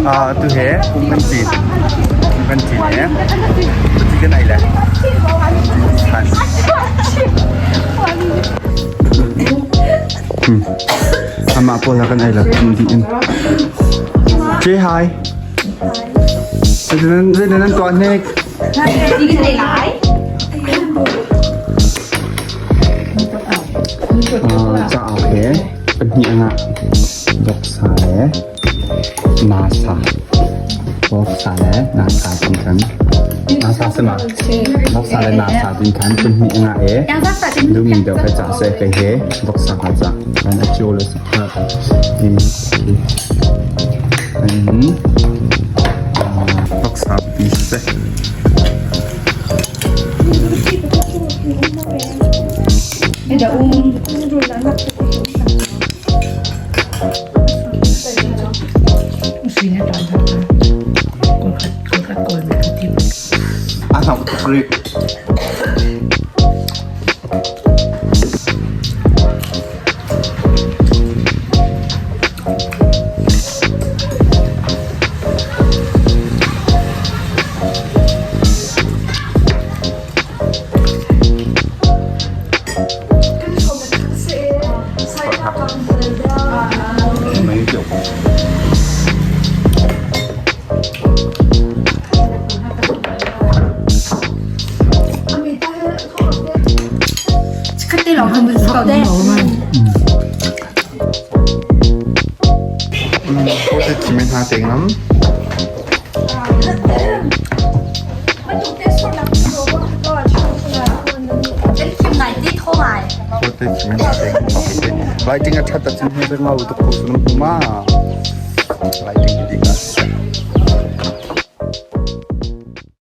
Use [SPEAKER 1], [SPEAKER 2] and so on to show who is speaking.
[SPEAKER 1] Tu he pum kan cin. Pum kan cin he. Pati kan ei le. Than. Amah pawl ha kan ei la pum dih in. Say hi. Zei nan tuah hnek? Cauk he pahnih ah voksa le nasa voksa le nasa tin khan nasa si ma voksa le nasa tin khan pahnih ah e lumi deuh ka ca se kei he voksa ka ca kan a cio le voksa pi se. A hnok tuk rih. Hna te ngam. Lighting a that a cun hi ngau tuk ko sunum ma. Lighting di ka.